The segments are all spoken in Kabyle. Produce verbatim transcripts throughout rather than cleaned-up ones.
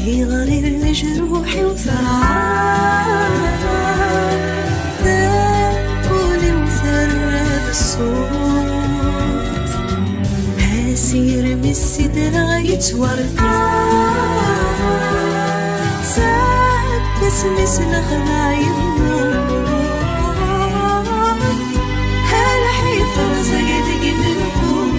Iɣri lejruḥ-iw terɛa, tawwurt-iw terra d ṣṣut. Asirem i sidreɣ yettwarka, seg wasmi s lexla yemmut. Lḥif rẓag deg lqut.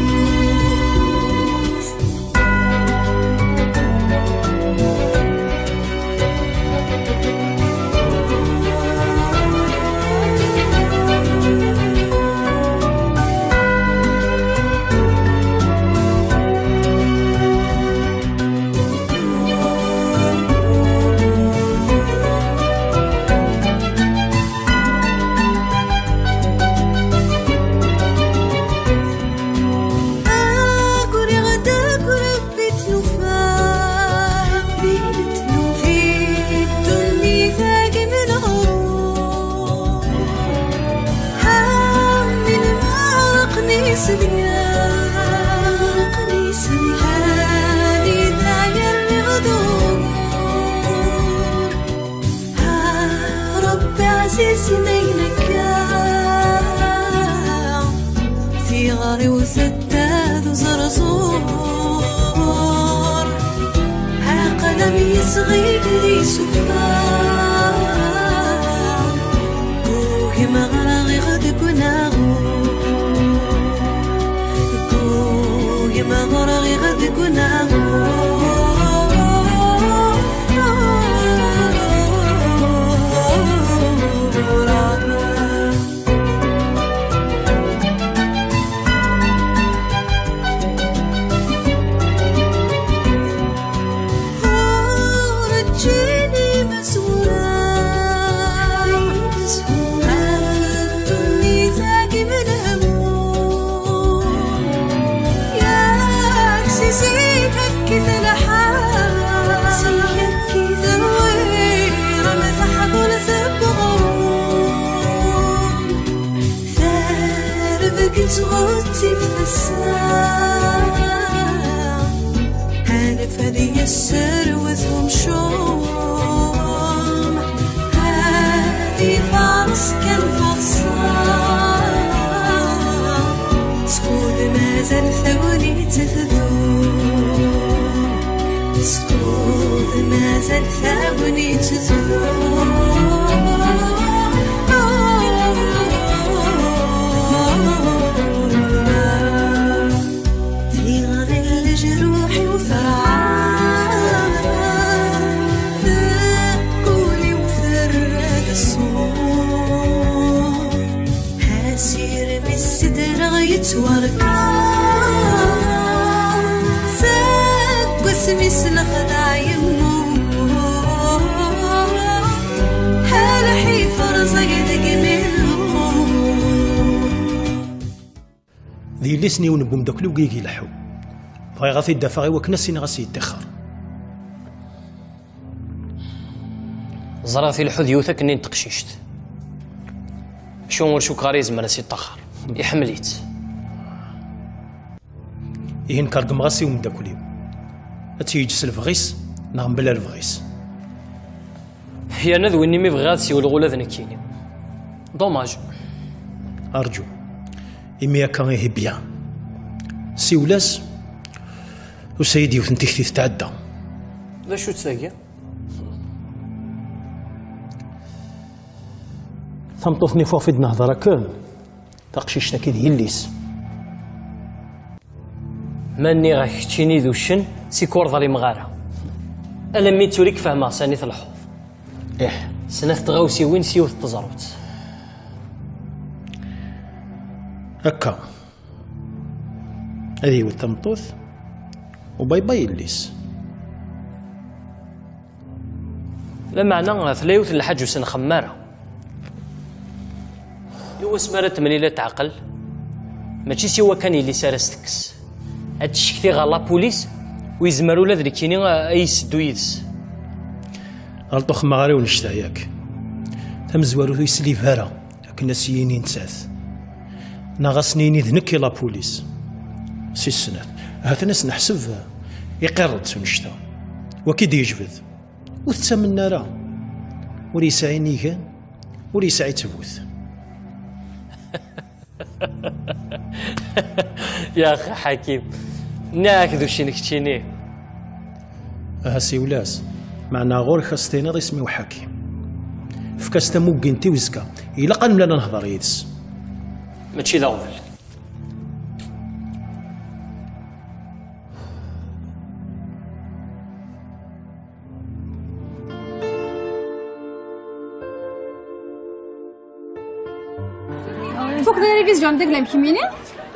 Aguriɣ-d akk Rebbi tlufa, di ddunit-agi mleɣ. Amin ma ɣlaqen iselgan, anida yerniɣ d ugur. Ah, Rebbi ɛzizen ayen akka, tiɣri-w tedda d uẓerẓur. Aql-am yesɣi di sufar, gugem ɣriɣ deg unaɣur, gugem ɣriɣ deg unaɣur. Ur ǧǧin imezwura ɣef ddunit-agi melmun. Yak si zik akkit lḥal, terwir am teḥbult n uɣrum. Tarbaɛt ɣezzifet ass-a, anef ad yesserwet umcum, ad ifares kan taḍsa. Skud mazal tagnit tdum, skud mazal tagnit tdum. Tiɣri n lejruḥ-iw terɛa, deg wul-iw terra-d ṣṣut. Asirem i s-ddreɣ yettwarka, seg wasmi s lexdeɛ yemmut. Lḥif rẓag deg lqut. D yelli-s n yiwen n wemdakel-iw i ileḥḥu. Bɣiɣ ad t-id-afeɣ i wakken ad s-iniɣ ad s-yettixer. Ẓriɣ tileḥḥu d yiwet akken n teqcict. Acu ur cukkeɣ ara yezmer ad s-yeṭṭaxer. Iḥemmel-itt. Ihi nekk ṛeggmeɣ-as i umeddakel-iw. Ad tt-yeǧǧ s lebɣi-s neɣ mebla lebɣi-s. Yerna d win-nni mi bɣiɣ ad siwleɣ ula d nekkini. Dommage. Arǧu. Imi akka ihi bien. Siwel-as, tusa-yi-d yiwet n tikti tetɛedda. D acu-tt tagi? Tameṭṭut-nni fuɣ fi d-nehder akken, taqcict-agi d yelli-s. Ma nniɣ-ak keččini d uccen, sik ur ḍlimeɣ ara. Alammi d tura i k-fehmeɣ sani tleḥḥuḍ. Ih. Snat tɣawsiwin s yiwet n teẓrut. Akka. Ad yewwet tameṭṭut, u bye bye yelli-s. Lameɛna tella yiwet n lḥaǧa ur s-nxemmem ara. I wasmi ara temlil ad teɛqel, mačči s wakka n yelli-s ara s-tekkes. Ad tcekti ɣer la police, u yezmer ula d nekkini a, a yi-seddu yid-s. Ɣelṭeɣ xemmeɣ ara i unect-a, yak. Tamezwarut ur yeslib ara akken a s-yini nettat. Neɣ a s-nini d nekk i la police. Si snat. Ahat ad as-neḥseb iqirr-d s unect-a. Waki d-yejbed. Ur tettamen ara. Ur yesɛi nigan, ur yesɛi ttbut. Ya axi Ḥakim, nniɣ-ak d uccen keččini. Aha siwel-as, meɛna ɣur-k ad s-tiniḍ isem-iw Ḥakim. Efk-as tamuggint i uzekka, ilaq ad nemlal ad nehḍer yid-s. Mačči d aɣbel. Tfukkeḍ la révision n deg lemkemini?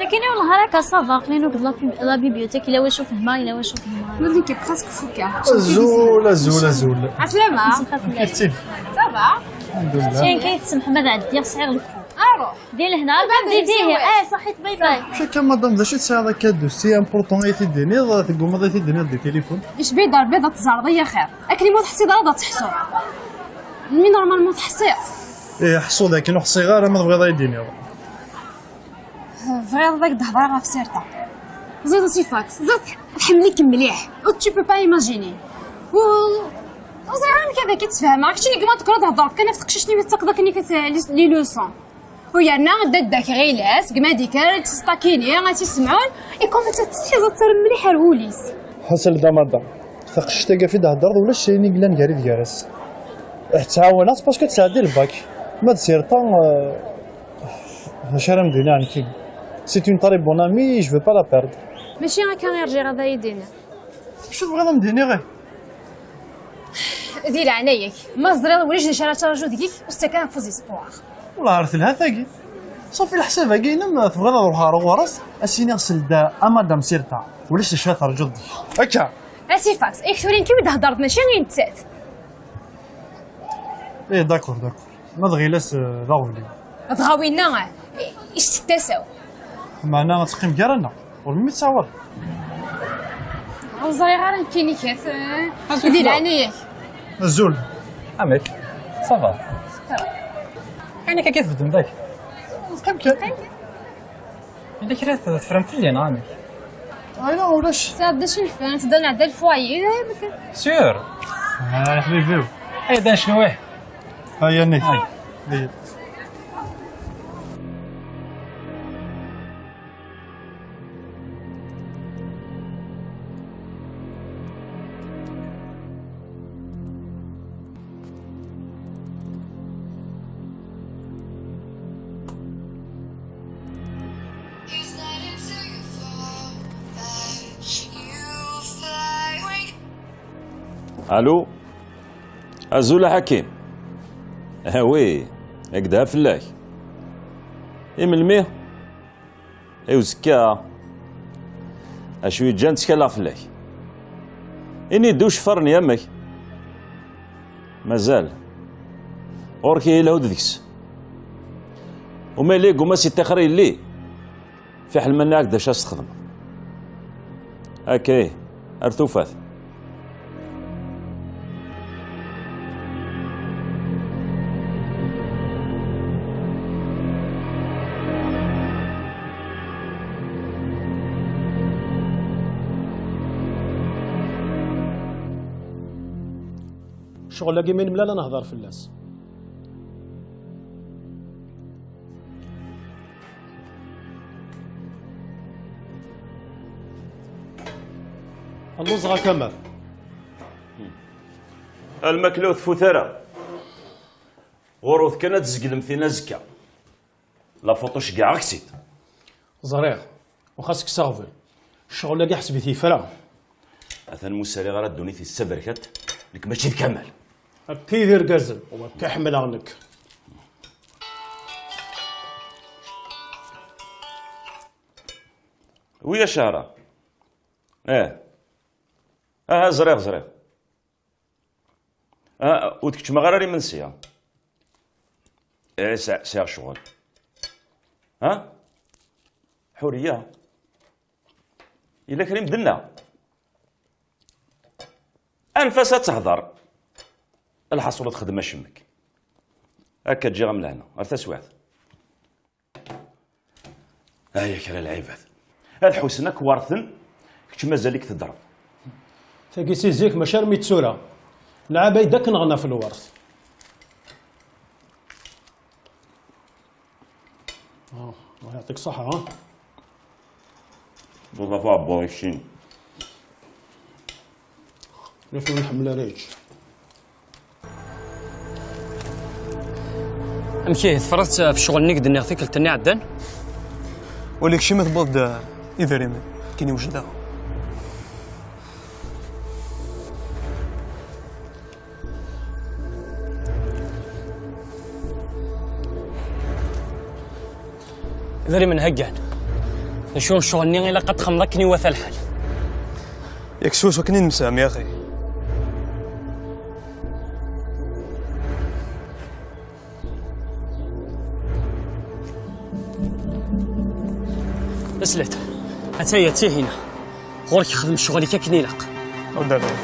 Lakini والله راك صافا قليل وقت la bibliothèque الا واش فهمه الا واش فهمه. Ur nekk presque fukkeɣ. Azul, azul, azul. Aslama. Ça va? Alhamdulillah. Tiens كيتسمح ما بعد دير صغير الكحول. اروح. دير لهنا بعد دير فيه. اه صحيت باي باي. شو كان مدام ذا شو تسعى كادو سي امبورطون اي تي ديني تقوم ضيتي ديني دي تليفون. ايش بيض ربي ضا تزعر ضيا خير. اكلي مو تحصي ضا تحصو. مي نورمالمون تحصي. ايه حصو ذاك نو حصي غير ما تبغي ضا يديني. Bɣiɣ ad ak-d-hedreɣ ɣef Sirta. Ẓid a Sifax, ẓid tḥemmel-ik mliḥ. Ur tu peux pas imaginer. U ur ẓriɣ amek ad ak-id-sfehmeɣ. Keččini deg ma tekkreḍ heddreḍ kan ɣef teqcict-nni mi tettakeḍ akken i les leçons. U yerna dadda-k ɣilas deg Madiker ad tt-stakini, ad tt-issemɛun, i comme ad tt-tettḥiẓ ad terr mliḥ ar wul-is. Ḥaṣel da madam, taqcict-agi ɣef i d-theddreḍ ulac ayen i yellan gar-i d gar-as. Tettɛawan-aɣ parce que tesɛeddi lbak. Ma d Sirta, Acu ara m-d-iniɣ nekkini? C'est une très bonne amie, je veux pas la perdre. Mačči akka i rǧiɣ ad iyi-d-iniɣ. Acu tebɣiḍ ad m-d-iniɣ ih? Di leɛnaya-k, ma teẓriḍ ulac d acu ara ttraǧuɣ deg-k, ur tt-ttak ara faux espoir. Wellah ar telha tagi. Ṣafi leḥsab-agi-inem tebɣiḍ ad ruḥeɣ ɣer ɣur-s, ad s-iniɣ seld a madam Sirta, ulac d acu ara terǧuḍ deg-k. Akka! A Sifax, i k-turin kan i d-theddreḍ mačči i nettat. Ih, d'accord, d'accord. Ma d ɣilas d aɣbel-iw. Dɣa winna icettett tasa-w. Meɛna ad teqqim gar-aneɣ, ur melmi tettɛawaḍ. Ur ẓriɣ ara nekkini kat. Di leɛnaya-k. Azul. Amek? Ça va? Ayen akka i tbeddem dagi? Teqqim kan. Yella kra teffrem fell-i neɣ amek? Ayla ulac. Tesɛiḍ d acu yeffren, tedda nɛedda lefwayi. Sûr? Ah, ḥbibi-w. Ay, da necnu, ih. Aya nekk. Ay. Ay. Alo. Azul a Ḥakim. Ah oui, ak-d-ha fell-ak. I melmi? I uzekka. Acu yeǧǧan ttkaleɣ fell-ak. Ini-d ucfar n yamek. Mazal. Ɣur-k ihi lhud deg-s. Uma yella yegguma si ṭṭixer yelli. Fiḥel ma nniɣ-ak-d acu ad s-txedmeḍ. Akka ih, ar tufat. Ccɣel-agi mi nemlal ad nehder fell-as. Lluẓeɣ a Kamal. Lmakla ur tfut ara. Ɣur-wet kan ad tzeglemt tin azekka. La photo ceggɛeɣ-k-tt-id. Ẓriɣ. U xas kkes aɣbel. Ccɣel-agi ḥseb-it yefra. Atan mu sariɣ ara ddunit-is d taberkant, nekk mačči d Kamal. Akka i d irgazen, u akka i ḥemmleɣ nekk. Wi a Cahra? Eh. Aha, ẓriɣ, ẓriɣ. Ah, ur d-keččmeɣ ara ar imensi, ah. Eh, sɛ-, sɛiɣ ccɣel. Ha? Ḥuriya? Yella kra i m-d-tenna? Anef-as ad tehder. Lḥaṣul ad texdem acemmek. Akka ǧǧiɣ-am lehna. Ar taswiɛt. Aya kra lɛibad. Ad ḥusen akk warten, kečč mazal-ik teddreḍ. Tagi si zik, mačči armi d tura. Lɛabayed akken ɣen ɣef lwert. آه، الله يعطيك الصحة، ها؟ Ẓuḍ ɣef uɛebbuḍ ikcin. Yak ur nḥemmel ara yečč. Amek ihi, teffreḍ-tt ɣef ccɣel-nni i k-d-nniɣ tikkelt-nni iɛeddan? Ula d kečč ma tewwiḍ-d idrimen, akken i wejdeɣ. Idrimen heggan. D acu n ccɣel-nni ilaq ad txedmeḍ akken iwata lḥal? Yak swaswa akken i nemsefham, yaxi. Taslit. Attaya d Tihina. Ɣur-k xdem ccɣel-ik akken ilaq. Ur d-rriɣ.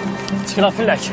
Ttekleɣ fell-ak.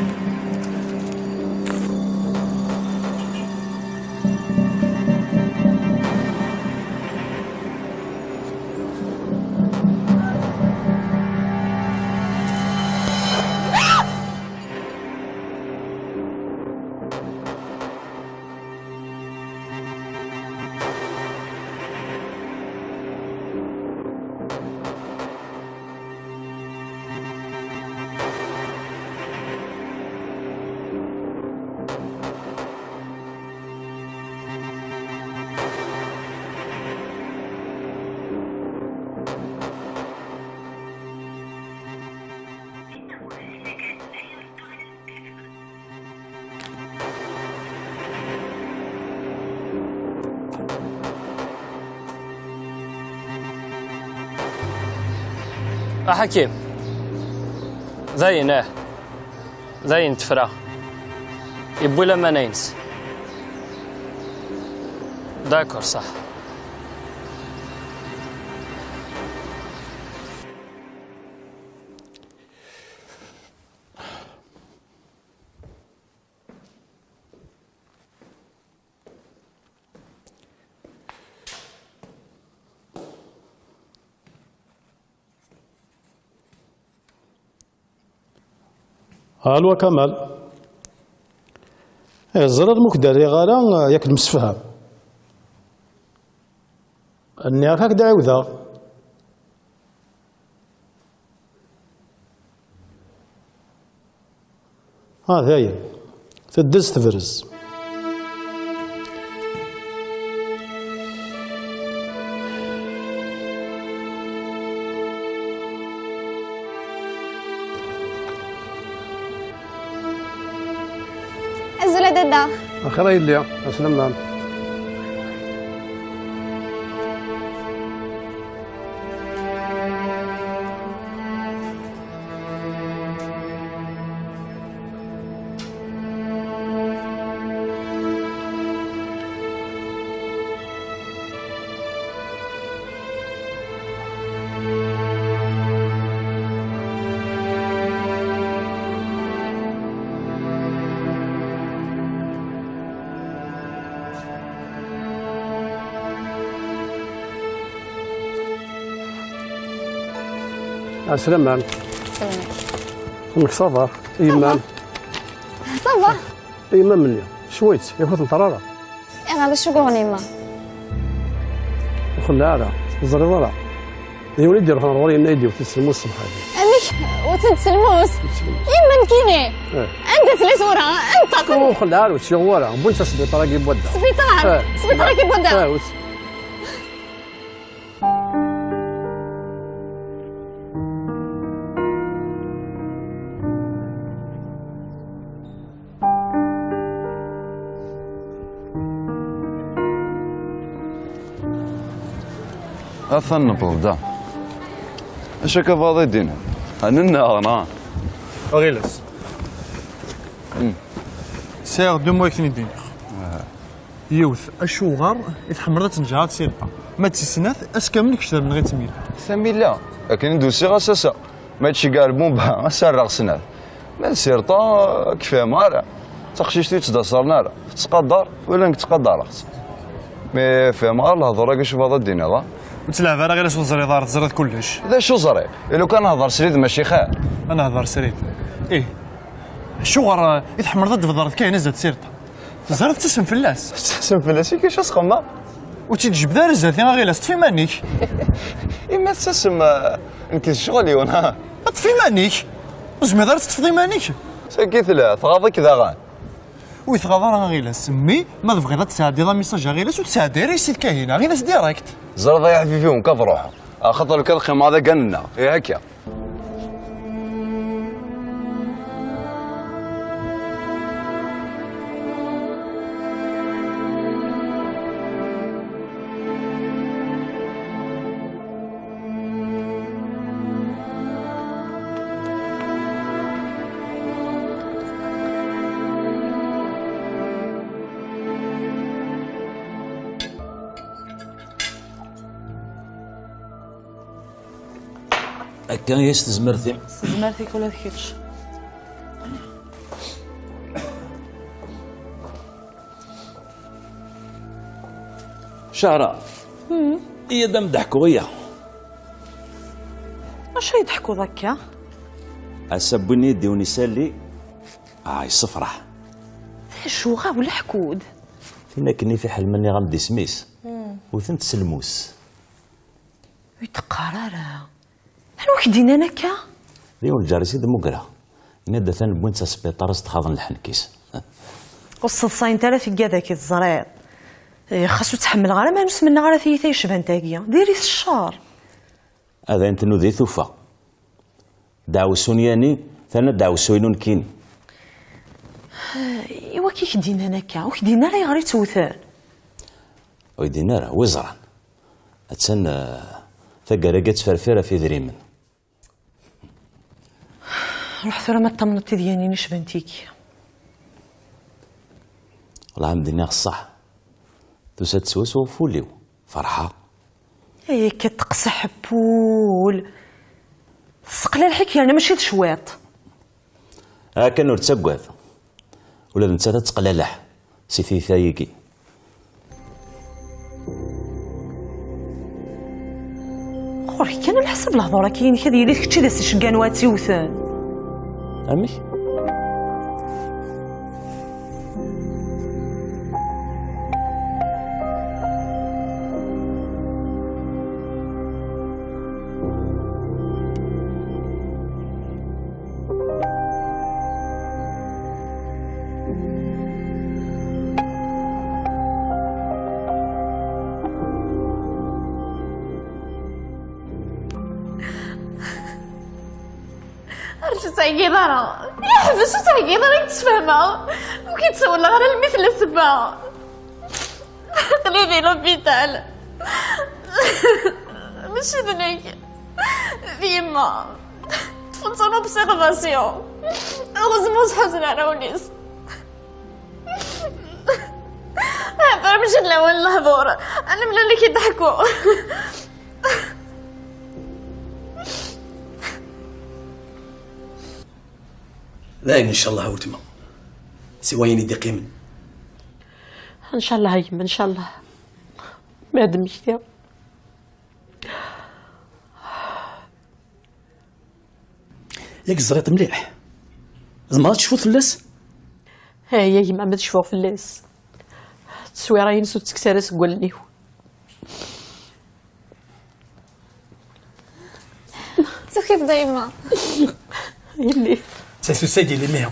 A Ḥakim, dayen, ah, dayen tefra. Yewwi laman-ines. D'accord, صح. Alwa Kamal. Eh, ẓriɣ ma ur k-d-rriɣ ara, eh, yak nemsefham. Nniɣ-ak ad k-d-ɛiwdeɣ. Ah, dayen. Teddez tebrez. Azul a dadda. Axir a yelli, aslemmam. Ɛeslama. Ɛeslama. Amek ça va? Yemma-m? Ça va. Yemma-m-nni, cwayt, yak ur tent-tara ara. Iɣer d acu yuɣen yemma? Ur xelleɛ ara, ur teẓriḍ ara. D yiwen i d-iruḥen ɣer ɣur-i, yenna-yi-d yiwet n tselmust ṣṣbeḥ-agi. Amek? Wten-d tselmust? Tselmust. Yemma nekkini? Eh. Anda tella tura? Anta? Ur xelleɛ ara, ur tt-yuɣ wara. Wwin-tt ɣer sbiṭar-agi n wadda. Sbiṭar? Eh. Sbiṭar-agi n wadda? Eh, wt- Atan newweḍ da. Acu akka bɣiḍ ad d-tiniḍ? Ad nennaɣ, neɣ? Ɣiles. Hmm. Sɛiɣ deux mots i k-ten-id-iniɣ. Ah. Yiwet, acuɣer i tḥemmleḍ ad tneǧǧɛeḍ Sirpa? Ma d tis snat, ass kamel kečč d amenɣi d tmila. Tamila, akken i d-usiɣ ass-a. Ma d ceggeɛ lbumba, ass-a rreɣ snat. Ma d Sirpa, ur k-fhimeɣ ara. D taqcict ur yettḍasaren ara. Tettqadar, wala nekk ttqadareɣ-tt. Mi fhimeɣ ara lehdur-agi, acu bɣiḍ ad d-tiniḍ, a? Ur tleɛɛeb ara ɣiles ur teẓriḍ ara, teẓriḍ kullec. D acu ẓriɣ? Ila kan hder srid mačči xir? Ad nehder srid. Ih. Acuɣer, eh, i tḥemmleḍ ad d-tbedreḍ kan zdat Sirṭa? Teẓriḍ tettasem fell-as. Tettasem fell-as, i kacu asxemma? Ur tt-id-jbed ara zdat-i a Ɣilas, ṭṭef iman-ik. Imi tettasem, eh, nekk d ccɣel-iw, ha? Ṭṭef iman-ik. Ur tezmireḍ ara ad teṭṭfeḍ iman-ik? Sagi tella, tɣaḍ-ik daɣen. Ur yi-tɣaḍ ara a Ɣilas. Mmi, ma tebɣiḍ ad tesɛeddiḍ amiṣaj a Ɣilas, ur tesɛeddi ara i Ssid Kahina. Ɣilas direct. Ẓriḍ ay aḥbibi, nekk ad ruḥeɣ. Axaṭer nekk ad qqimeɣ ad agan-nneɣ. Ihi akka. Akka i as-tezmertim. S tezmert-ik ula d kečč. Cahra, iyya-d ad m-d-ḥkuɣ iya. Acu ay d-ḥkuḍ akka? Ass-a wwin-iyi-d yiwen isalli, ah, yessefraḥ. D acu, ɣawel ḥku-d. Tin akken i fiḥel ma nniɣ-am-d isem-is, wten-t s lmus. Ur yi-d-qqar ara. Anwa k-d-yennan akka? D yiwen lǧar-is i d-mmugreɣ. Yenna-d atan wwin-tt ɣer sbiṭar, as-d-xaḍen lḥenk-is. Ur sseḍsayent ara tiggad-agi, teẓriḍ. Eh, xas ur tt-ḥemmleɣ ara, ma ur s-mennaɣ ara tiyita yecban tagi. Diri-t ccer. Ad ayen tnudi tufa. Ddeɛwessu n yani, terna ddeɛwessu-inu nekkini. Eh, i wakk i k-d-yennan akka? Ur k-d-yenni ara ayɣer i tt-wten? Ur yi-d-yenni ara, wi ẓran. Attan, eh, taggara-agi ad tferfir ɣef idrimen. Ruḥ tura ma ttamneḍ tidyanin icban tigi. Wellah ad m-d-iniɣ ṣṣeḥ. Tusa-d swaswa ɣef wul-iw. Ferḥeɣ. Ay akka teqseḥ n wul. Tesseqlaleḥ-ik yerna mačči d cwiṭ. Akken ur ttaggad. Ula d nettat ad teqlaleḥ si tiyita-agi. Ɣur-k kan a leḥsab lehdur-agi-inek ad yili d kečč i d as-iceggan wa ad tt-iwten. Amek? Ur tt-ttɛeggiḍ ara. Yeḥbes ur ttɛeggiḍ ara, i k-d-sfehmeɣ. Ur k-id-sawleɣ ara almi tella ssebba. Aql-i di l'hôpital. Mačči d nekk. D yemma. Ṭṭfen-tt en observation. Heureusement ur sḥuzen ara ul-is. Tura mačči d lawan n lehdur. Ad nemlal ad k-id-ḥkuɣ. Dayen, ncallah a weltma. Siwa ayen i d-iqqimen. Ncallah a yemma, ncallah. Ma ad mmektiɣ. Yak teẓriḍ mliḥ. Tzemreḍ ad tecfuḍ fell-as? Ay, a gma, ma ad cfuɣ fell-as. Tteswira-ines ur ttekkes ara seg wallen-iw. Tukiḍ dayma. Yelli. Sa tusa-d yelli-mi.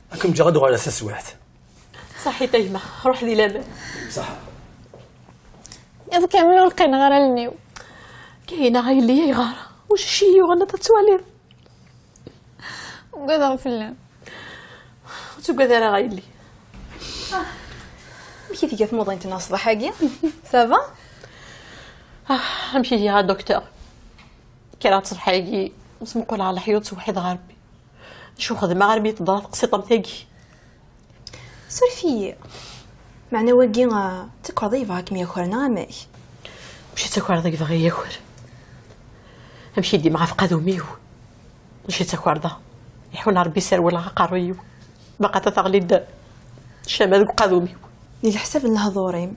Ad kem-ǧǧeɣ ad uɣaleɣ taswiɛt. Saḥit a gma, ruḥ di laman. Saḥa. Iḍ kamel ur qqineɣ ara allen-iw. Kahina a yelli, ayɣer? Ulac acu i yi-yuɣen, ad tettwaliḍ. Ugadeɣ fell-am. Ur ttugad ara a yelli. Amek i tga tmuḍint-nneɣ ṣṣbeḥ-agi? Ça va? Ah, amek iga a docteur? Kkreɣ-d ṣṣbeḥ-agi, ur smuqul ɣer leḥyuḍ, ttweḥḥideɣ Rebbi. Acu xedmeɣ armi teḍra teqsiṭ am tagi? Suref-iyi. Meɛna wagi, ah, d takerḍa yebɣa ad kem-yaker neɣ amek? Mačči d takerḍa yebɣa yaker. Amek i d-yemɣa ɣef qadum-iw? Mačči d takerḍa. Iḥun Rebbi serwel ɣer aqerruy-iw. Baqata teɣli-d ccama deg uqadum-iw. Di leḥsab n lehdur-im.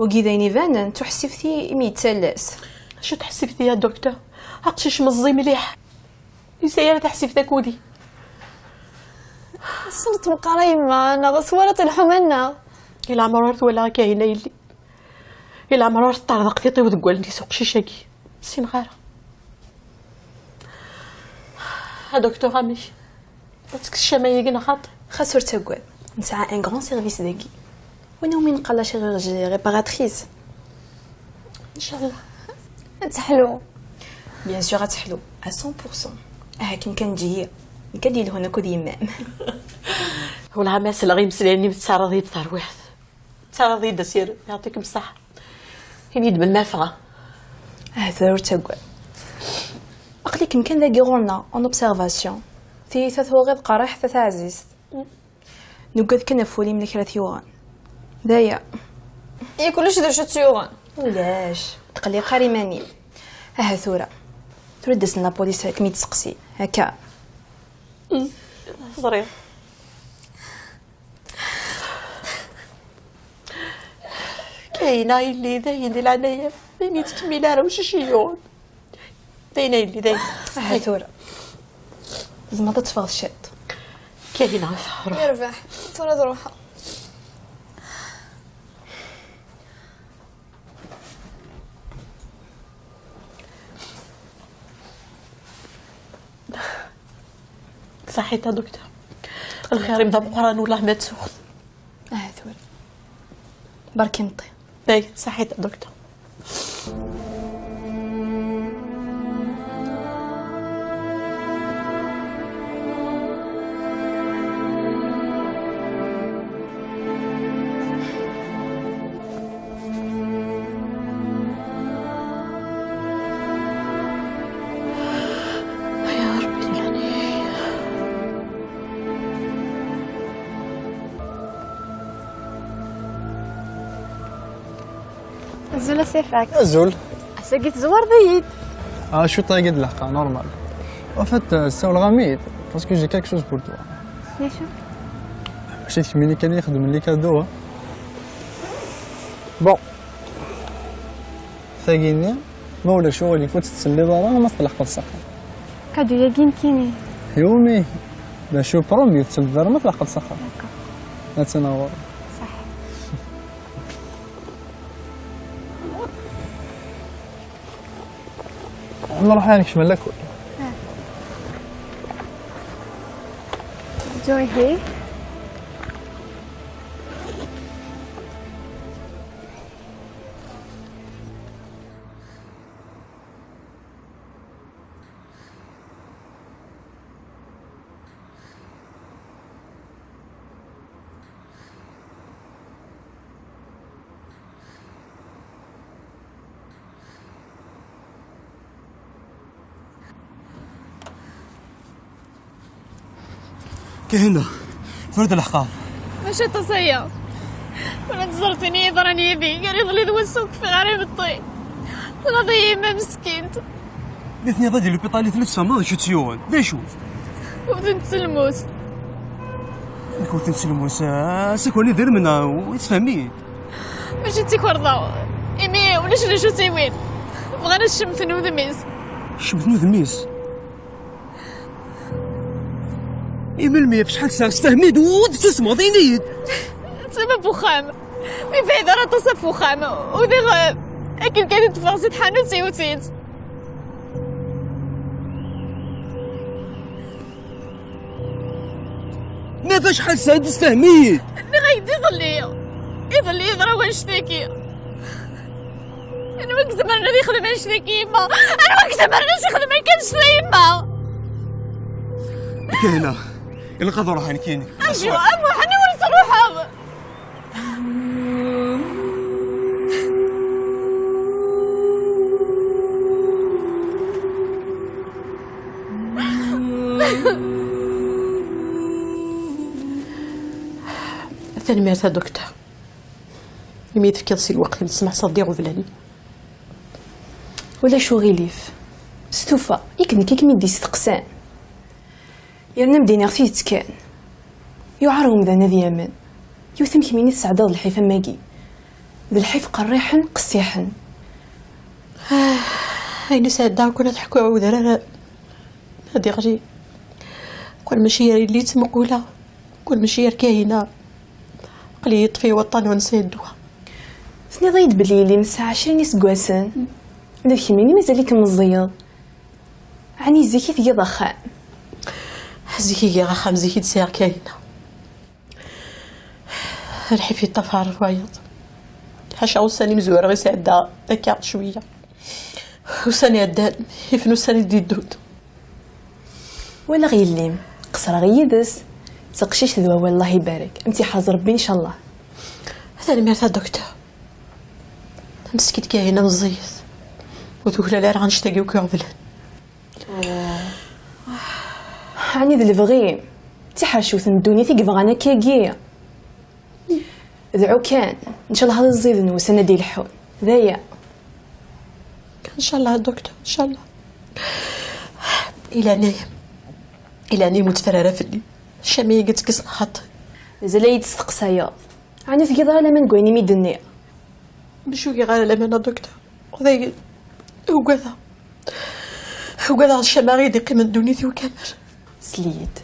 Wagi d ayen ibanen, d tuḥsift-i imi yettales. Acu tuḥsift-i a docteur? Aqcic meẓẓi mliḥ. Yesɛi ara taḥsift akk-udi. Tessneḍ meqqar a yemma, neɣ twalaḍ lḥuma-nneɣ? I leɛmer ur twalaɣ akka hina yelli. I leɛmer ur teṭṭerḍeq tiṭ-iw deg wallen-is uqcic-agi. Ssineɣ ara. A docteur, amek? Ad tekkes ccama-agi neɣ xaṭi? Xas ur ttaggad, nesɛa un grand service dagi. Win umi neqqar la chirurgie réparatrice. Inchallah. Ad teḥlu. Bien sûr ad teḥlu, à cent pour cent. Ahakem kan ǧǧi-yi, nekk ad yelhun akked yemma-m. Wellah ma selleɣ i imeslayen-im tettaraḍ-iyi-d tarwiḥt. Tettaraḍ-iyi-d asirem, yeɛṭikem ṣṣeḥḥa. Ini-d melmi ara ffɣeɣ. Ahat ur ttaggad. Aql-ikem kan dagi ɣur-neɣ, en observation. Tiyita tuɣiḍ qerriḥet a taɛzizt. Nugad kan ɣef wul-im la kra t-yuɣen. D aya. Yak ulac d acu tt-yuɣen? Ulac. Tqelliq ara iman-im. Aha tura. Tura d-asen la police ad kem-id-seqsin. Akka. Ẓriɣ. Kayna yelli, dayen di leɛnaya-m, dayen yettkemmil ara ucic i yuɣen. Dayen a yelli, dayen. Aha tura. Tzemreḍ ad teffɣeḍ ciṭ. Kayna, ffeɣ, ruḥ. Yerbeḥ. Tura ad ruḥeɣ. Saḥit a docteur. Lxir-im d ameqqran, wellah ma tsuɣ. Aha tura. Barka imeṭṭi. Ay, saḥit a docteur. Azul a Sifak. Azul. Ass-agi tzewreḍ-iyi-d. Ah, cwiṭ-agi d leḥqa, normal. En fait, euh, ssawleɣ-am-id, parce que j'ai quelque chose pour toi. D acu? Mačči d kemmini kan i ixedmen les cadeaux, hein. Bon. Tagi-nni, ma ulac uɣilif ur tt-tselliḍ ara, ma tleḥqeḍ s axxam. Kadu-yagi nekkini. Yumi, d acu promis, ur tt-tselliḍ ara, ma tleḥqeḍ s axxam. D'accord. Attan ɣur-i. Saḥit. Nruḥ ad nekcem lakul. Enjoy here. Kahina, tura d leḥqar. Mačči aṭas aya. Ula d ẓret ini yeḍran yid-i, gar iḍelli d wass ur kfiɣ ara imeṭṭi. Tɣaḍ-iyi yemma meskint. Mi tniḍ ad di l'hôpital i telliḍ tfehmeḍ d acu tt-yuɣen? D acu? Wten-tt s lmus. Nekk wten-tt s lmus, ah, asakal idrimen, ah, ur yettfehmi. Mačči d tikerḍa. Imi ulac d acu tt-iwin. Bɣan ad cemten udem-is. Cemten udem-is? I melmi, ɣef acḥal ssaɛa? Sefhem-iyi-d, ur d-tettusmeḍ, ini-yi-d. Tama n uxxam. Ur yebɛid ara aṭas ɣef uxxam. Udiɣ, eh, akken kan i d-teffeɣ si tḥanut, iwet-itt. Ma d acḥal ssaɛa, d-sefhem-iyi-d. Nniɣ-ak-d iḍelli. Iḍelli yeḍra wannect-agi. Anwa i izemren ad yexdem annect-agi, yemma? Anwa i izemren ad yexdem akka annect-a, yemma? Kahina, ilaq ad ruḥeɣ nekkini. Aju, a Muḥ, aniwer i truḥeḍ? Tanemmirt a Docteur. Imi tefkiḍ si lweqt-im, tesmeḥseḍ-d iɣeblan. Ulac uɣilif. Stufa, yak d nekk i kem-id-isteqsan. Yerna am d-iniɣ tidet kan. Yuɛer umdan ad yamen. Yiwet am kemmini tesɛeddaḍ lḥif am wagi. D lḥif qerriḥen, qessiḥen. Ah, ayen i sɛeddaɣ kan ad ḥkuɣ i udrar ad iɣli. Qel mačči ar yelli ttmuquleɣ. Kul mačči ar Kahina. Aql-i yeṭṭef-iyi waṭṭan ur nesɛi ddwa. Tenniḍ-iyi-d belli yelli-m tesɛa ɛecrin iseggasen. Ula d kemmini mazal-ikem meẓẓiyeḍ. Ɛni zik i tgiḍ axxam? Zik i giɣ axxam, zik i d-sɛiɣ Kahina. Lḥif yeṭṭafar wayeḍ. Ḥaca ussan i m-zwareɣ i sɛeddaɣ akka cwiya. Ussan iɛeddan, ifen ussan i d-iddun. Walaɣ yelli-m, qesreɣ yid-s. D taqcict d wawal, Allah ibarek. Am tt-iḥrez Rebbi, ncallah. Tanemmirt a docteur. Meskint Kahina meẓẓiyet. Ur tuklal ara annect-agi akk iɣeblan. Ɛni d lebɣi-m? D tiḥercewt n ddunit i yebɣan akkagi? Dɛu kan, ncallah ad ẓiden wussan ad d-ileḥḥun. D aya. Ncallah a docteur, ncallah. Ilani, ilani ur teffer ara fell-i. Cami i yettkkes lxaṭi. Mazal ay d-testeqsayeḍ? Ɛni tgiḍ ara laman deg wayen i mi d-nniɣ? Mačči ur giɣ ara laman a docteur. Dayen, ugadeɣ. Ugadeɣ d ccama i d-iqqimen ddunit-iw kamel. Sel-iyi-d.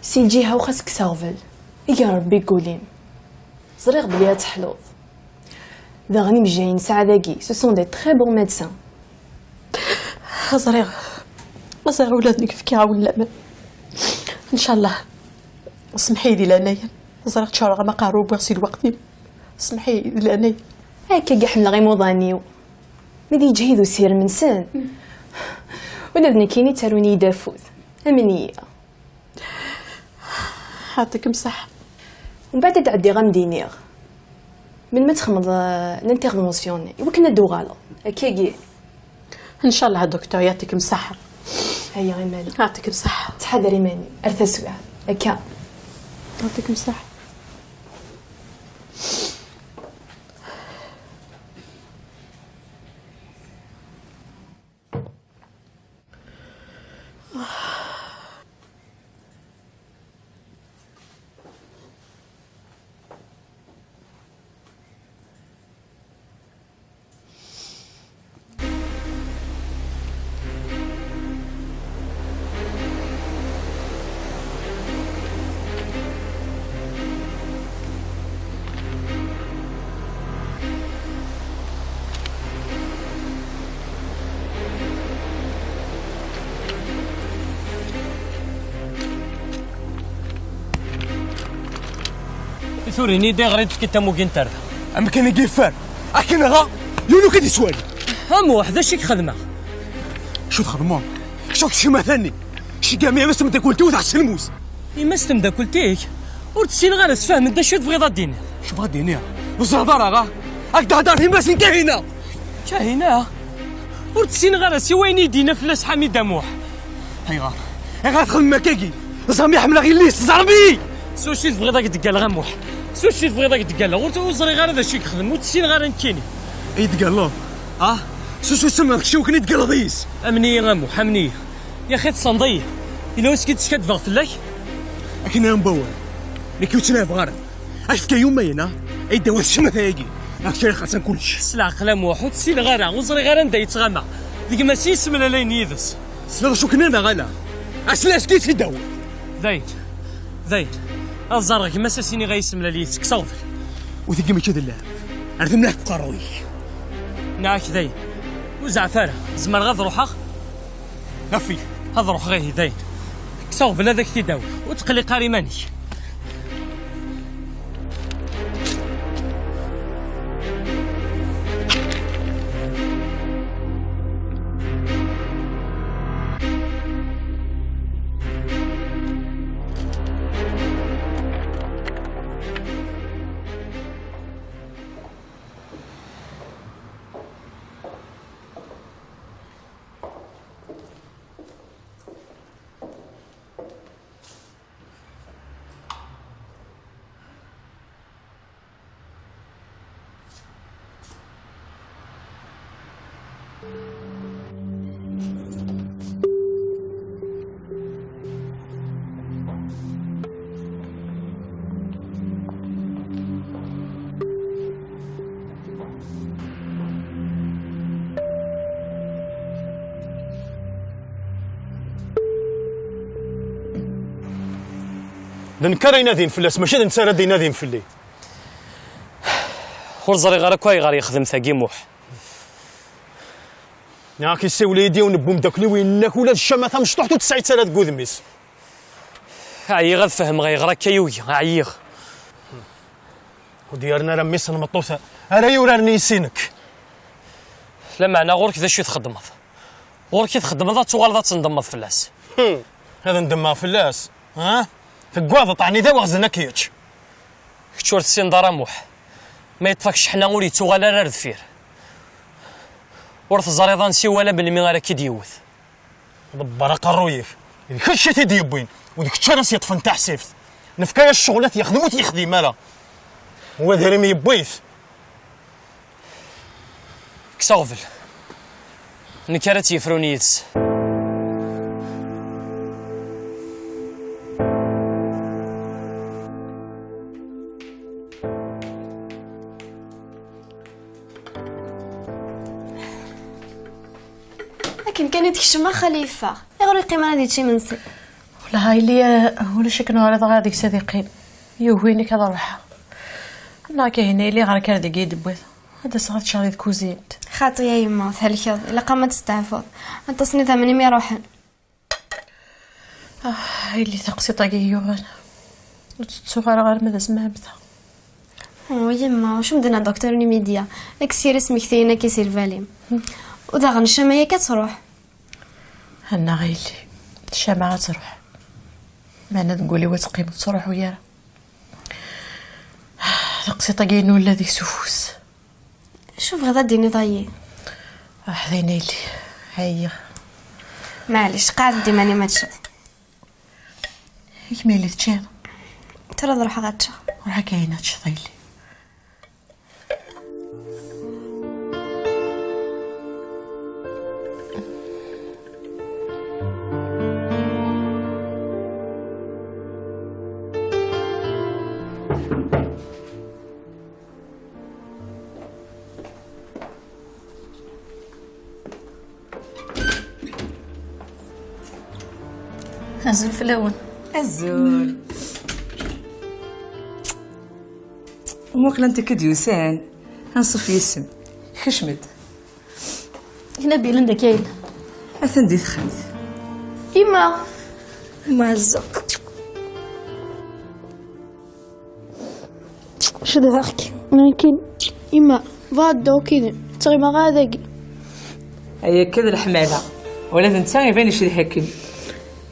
Si lǧiha-w xas kkes aɣbel. Eg a Rebbi deg wul-im. Ẓriɣ belli ad teḥluḍ. Daɣen imejjayen nesɛa dagi, ce sont des très bons médecins. Ẓriɣ, ẓriɣ ula d nekk fkiɣ-awen laman. Ncallah. Semḥ-iyi di leɛnaya-m. Ẓriɣ ččureɣ-am aqerru, wwiɣ si lweqt-im. Semḥ-iyi di leɛnaya-m. Akka i ḥemmleɣ imuḍan-iw. Mi d yeǧhid usirem-nsen. Ula d nekkini ttarun-iyi-d afud. Amen-iyi. Yeɛṭikem ṣṣeḥḥa. Mbeɛd ad d-ɛeddiɣ ad m-d-iniɣ. Melmi ad txedmeḍ, euh, l'intervention-nni? Iwakken ad d-uɣaleɣ. Akkagi. Ncallah a docteur, yeɛṭikem ṣṣeḥḥa. Aya iman-im. Yeɛṭikem ṣṣeḥḥa. Ttḥadar iman-im. Ar taswiɛt. Akka. Yeɛṭikem ṣṣeḥḥa. I tura ini-d ayɣer i d-tefkiḍ tamugi n tarda? Amkan i yeffer, akken dɣa yiwen ur k-id-ittwali. A Muḥ, d acu i k-xedmeɣ? Acu txedmeḍ? Acu tcemma-tanni? Ceggam yemma-s temdakelt-iw tɛeṣṣ lmus. Yemma-s temdakelt-ik? Ur tt-ssineɣ ara, sfehmen-d acu i tebɣiḍ ad d-tiniḍ. Acu bɣiɣ ad d-iniɣ? Ur ẓriɣ ara, ɣa. Ad k-d-hder yemma-s n Kahina. Kahina? Ur tt-ssineɣ ara, si wayen i d-yenna fell-as Ḥamid Amuḥ. Ayɣer? Ayɣer txedmem akkagi? Ẓermi ḥemmleɣ yelli-s, ẓermi! S wacu i tebɣiḍ ad k-d-ggalleɣ a Muḥ? S wacu i tebɣiḍ ad k-d-ggalleɣ? Ur, ur ẓriɣ ara d acu i yexdem, ur tt-ssineɣ ara nekkini. Ay d-tgalleḍ? Ah? S wacu tsemmeḍ kečč iwakken i d-tgalleḍ yis? Amen-iyi a Muḥ, amen-iyi. Yaxi tessneḍ-iyi. Yella wasmi i d-skaddbeɣ fell-ak? Akken ara nbawel. Nekk ur ttlabeɣ ara. Ad k-fkeɣ yuma-ina, ay d-awiḍ ccemma tayagi. Ad k-ččariɣ xasan kullec. S leɛqel a Muḥ, ur tt-ssineɣ ara, ur ẓriɣ ara anda yettɣama. D gma-s i yessemlalayen yid-s. Tessneḍ acu k-nniɣ neɣ ala? Asla aski tt-id-awiḍ. Dayen, dayen. Ad ẓreɣ gma-s, ad s-iniɣ ad yessemlal yid-s, kkes aɣbel. Ur tgim mačči d llɛeb. Rret mliḥ deg uqerruy-ik. Nniɣ-ak dayen. Ur zeɛɛef ara. Zemreɣ ad ruḥeɣ? Ɣef-i. Ad ruḥeɣ ihi dayen. Kkes aɣbel ad ak-t-id-awiɣ. Ur tqelliq ara iman-ik. D nekk ara inadin fell-as, mačči d netta ara d-inadin fell-i. Ur ẓriɣ ara akk ayɣer yexdem tagi Muḥ. Nniɣ-ak yessiwel-iyi-d yiwen n wemdakel-iw, yenna-k ula d ccama tamecṭuḥt ur tesɛi-tt ara deg wudem-is. Ɛyiɣ ad fehmeɣ ayɣer akka yugi, ɛyiɣ. Ur d-yerna ara mmi-s n tmeṭṭut ara yuraren yis-i nekk. Lameɛna ɣur-k d acu i txeddmeḍ? Ɣur-k i txeddmeḍ ad tuɣaleḍ ad tendemmeḍ fell-as. Hmm. Ad ndemmeɣ fell-as? Ha? Teggaḍeḍ, ɛni d aweɣzen akk kečč? Kečč ur tessineḍ ara Muḥ. Ma yeṭṭef-ak cceḥna ur yettuɣal ara ar deffir. Ur teẓriḍ ansi wala melmi ara k-id-yewwet. Ḍebber aqerruy-ik. D kečč i t-id-yewwin, u d kečč ara s-yeṭṭfen taḥsibt. Nefka-yas ccɣel ad t-yexdem, ur t-yexdim ara. U adrim yewwi-t. Kkes aɣbel. Nekk ara tt-yefrun yid-s. Akken kan i d-kecmeɣ, xali yeffeɣ. Ayɣer ur yeqqim ara ad yečč imensi? Wellah a yelli, ulac akken ur ɣriḍ ara deg-s ad iqqim. Yugi-nek ad ruḥeɣ. Neɣ Kahina yelli ɣer-k ar deg i d-tewwiḍ. Ad d-aseɣ ad ččeɣ di tkuzint. Xaṭi a yemma, thelkeḍ. Ilaq-am ad testeɛfuḍ. Aṭas n idammen i mi ruḥen. Ah, a yelli taqsiṭ-agi yuɣal. Ur tettuɣ ara ɣer ma d asma ɛemmteɣ. Oh, yemma, acu m-d-nna doktor Nimedia? Kkes kra ismektiyen akka si lbal-im. U daɣen ccama yakk ad truḥ. Annaɣ a yelli, ccama ad truḥ. Meɛna deg wul-iw ad teqqim ur tettruḥu ara. Taqsiṭ-agi inu illa deg-s ufus. Acu bɣiḍ ad d-tiniḍ ayi? Ruḥ d ayen a yelli, ɛyiɣ. Maɛlic, qɛed-d iman-im ad teččeḍ. I kemm a yelli teččiḍ? Tura ad ruḥeɣ ad ččeɣ. Ruḥ akka ayen ad teččeḍ a yelli. Azul fell-awen. Azul. Umuqel anta akka d-yusan, anṣuf yes-m. Kecmet. Nabil, anda kayen? Atan di texxamt. Yemma. Yemma Ɛezza. Cedhaɣ-k. Nekkini. Yemma, bɣiɣ ad dduɣ akked-m. Ur ttɣimaɣ ara dagi. Ay akka d leḥmala. Ula d netta iban icedha-kem.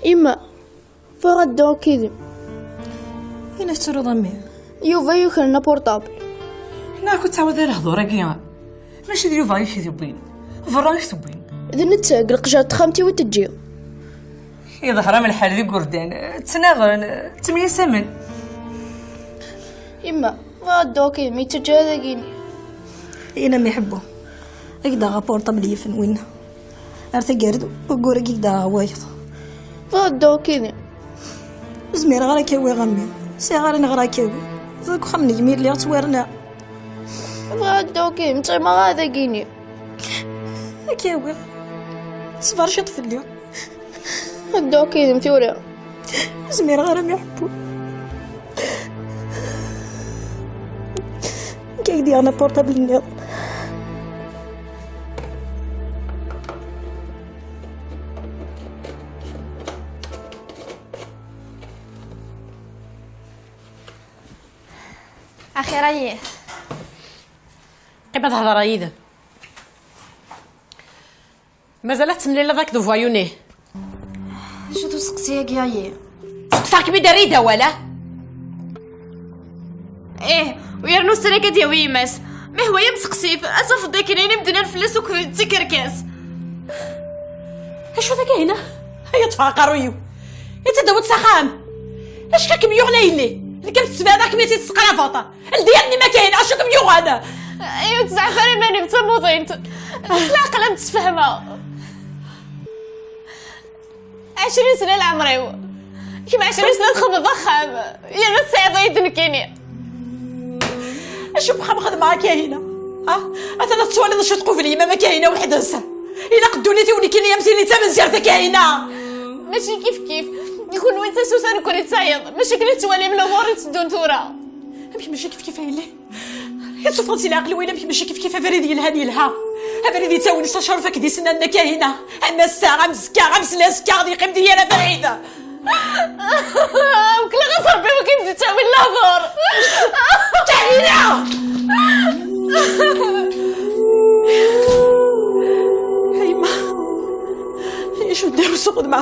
Yemma, bɣiɣ ad dduɣ akked-m. Ayen tettruḍ a mmi? Yuba yuker-n apurṭabl. Neɣ ur ttɛawad ara hdur-agi. Mačči d Yuba i k-id-yewwin. Berra i k-t-wwin. D netta, deg leqjer n texxamt-iw i t-ǧǧiɣ. Iḍher-am lḥal d igurdan, ttnaɣen, ttemyasamen. Yemma, bɣiɣ ad dduɣ akked-m, yettaǧǧa ara dagi-ni. Yenna mi ḥebbu. Ad k-d-aɣeɣ apurṭabl yifen winna. Ar taggara-d, ugur-agi i k-d-aɣeɣ wayeḍ. Bɣiɣ ad dduɣ akked-m. Ur zmireɣ ara ad k-awiɣ a mmi. Sɛiɣ ara neɣra ad k-awiɣ. Deg uxxam n gma i lliɣ ttwarnaɣ. Bɣiɣ ad dduɣ akked-m, ur ttɣimaɣ ara dagi-ni. Ad k-awiɣ. Ṣber ciṭ fell-i. Ad dduɣ akked-m tura. Ur zmireɣ ara mi ḥebbu. Nekk ay d-yerna apurṭabl-nniḍen. Axir ayi. Qqim ad hedreɣ yid-m. Mazal ad temlileḍ akked uvoyou-nni? D acu-t useqsi-agi ayi? Steqsaɣ-kem-id, err-iyi-d awal, ah? Ih, u yernu sser akka d-yawi yemma-s. Ma ihwa-yam seqsi-t, ad tafeḍ dakken ayen i m-d-nnan fell-as akk d tikerkas. Acu-t akka hina? Ay ṭṭfeɣ aqerruy-iw. I tt-id-tawiḍ s axxam? Acu i kem-yuɣen a yelli? Nekk am tettbiɛeḍ akken i tt-id-tesqrabeḍ. Ldi allen-im a Kahina, acu kem-yuɣen? Ay ur tzeɛf ara iman-im, d tamuḍint. S leɛqel am d-sfehmeɣ. Ɛecrin sna leɛmer-iw. Kemm ɛecrin sna txedmeḍ axxam. Yerna tesɛiḍ-iyi-d nekkini. Acu n wexxam xedmeɣ a Kahina? Ha? Atan ad tettwaliḍ acu tqubel yemma-m a Kahina weḥd-s. Ilaq ddunit-iw nekkini am tin d tamenzirt a Kahina. Mačči kif kif. Kunwi d tasuta, nekkni d tayeḍ. Mačči akken i tettwalim lumuṛ i tteddun tura. Amek mačči kif kif a yelli? Yettufeḍ si leɛqel win amek mačči kif kif, abrid yelhan yelha. Abrid yettawin s acerf akked isennanen a Kahina. Am ass-a, am zekka, am sla azekka, ad yeqqim di yal abrid. Wekleɣ-as Rebbi wakken d-ttawin labuṛ. Kahina! A yemma, acu ddiɣ s uxedma?